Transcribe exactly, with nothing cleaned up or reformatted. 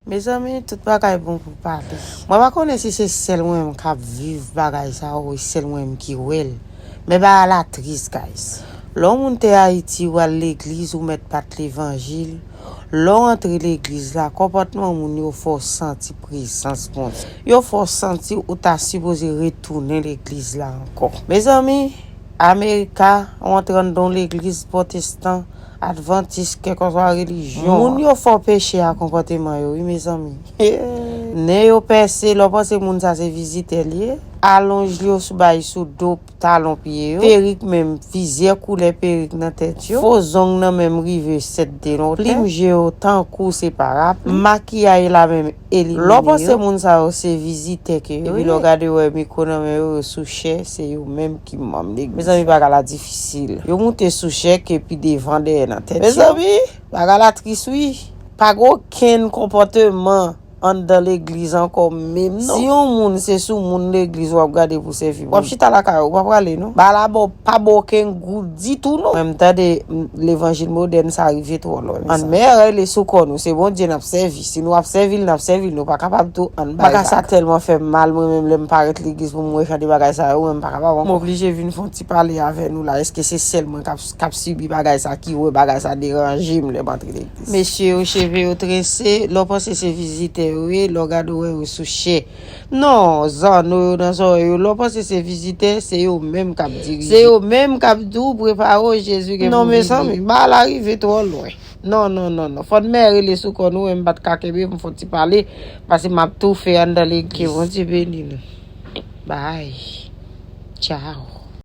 Mezanmi, tout bagay bon pou pale. Mwen pa konnen si se sèl mwen menm k ap viv bagay sa yo, e sèl mwen menm ki wè l. Men bagay la tris, guys. Lè yon moun te Ayiti, ou al legliz, ou mèt bat levanjil. Lè w antre legliz la, konpòtman moun yo fè w santi prezans Bondye. Yo fè w santi ou ta sipoze retounen legliz la ankò. Mezanmi, Amerika, ou antre anndan yon legliz pwotestan, advantis, kèlkeswa relijyon an. Moun yo fè w peche a konpòteman yo, wi, mezanmi. Nen yo pèse, lè w panse moun sa se vizitè l ye. Alonj yo sou bay sou do talon pye yo. Perik menm, plizyè koulè perik nan tèt yo. Fo zong nan menm rive sèt de longè. Plim je yo tankou se parapli. Makiyaj la menm elimine yo. Lè w panse moun sa yo se vizitè ke yo ye. Epi lè w gade wè mikwo nan men yo, yo sou chè, se yo menm ki manm legliz. Mezanmi, bagay la difisil. Yo moute sou chè ke pi devan dèyè nan tèt yo. Mezanmi, bagay la tris wi. Pa gen okenn konpòteman anndan legliz ankò menm non. Si yon moun se sou moun legliz w ap gade pou sèvi moun. W ap chita lakay ou, w pa prale non. Bagay la ba w pa ba w okenn gou ditou non. Mwen m tande m, levanjil modèn sa rive twò lwen. Ann men rele sou kò nou, se Bondye n ap sèvi. Si nou ap sèvi l, n ap sèvi l. Nou pa kapab tou ann bay. Bagay sa tèlman fè m mal, mwen menm lè m parèt legliz pou m wè jan de bagay sa yo, mwen m pa kapab ankò. M oblije vin fè yon ti pale avè nou la. Èske se sèl mwen k ap, k ap sibi bagay sa, ki wè bagay sa deranje m lè m antre legliz? Mesye yo cheve yo trese, lè w panse se vizitè yo ye, lè w gade w wè yo sou chè. Non, zanno yo nan zòrèy yo, lè w panse se vizitè, se yo menm k ap dirije. Se yo menm k ap di w prepare w, Jezi gen pou vini. Non, mezanmi, bagay la rive twò lwen. Non, non, non, non. Fò n men rele sou kò nou, mwen m pa t ka kenbe pou m fè yon ti pale, paske m ap toufe anndan legliz. Ke Bondye beni nou. Bye. Tchao.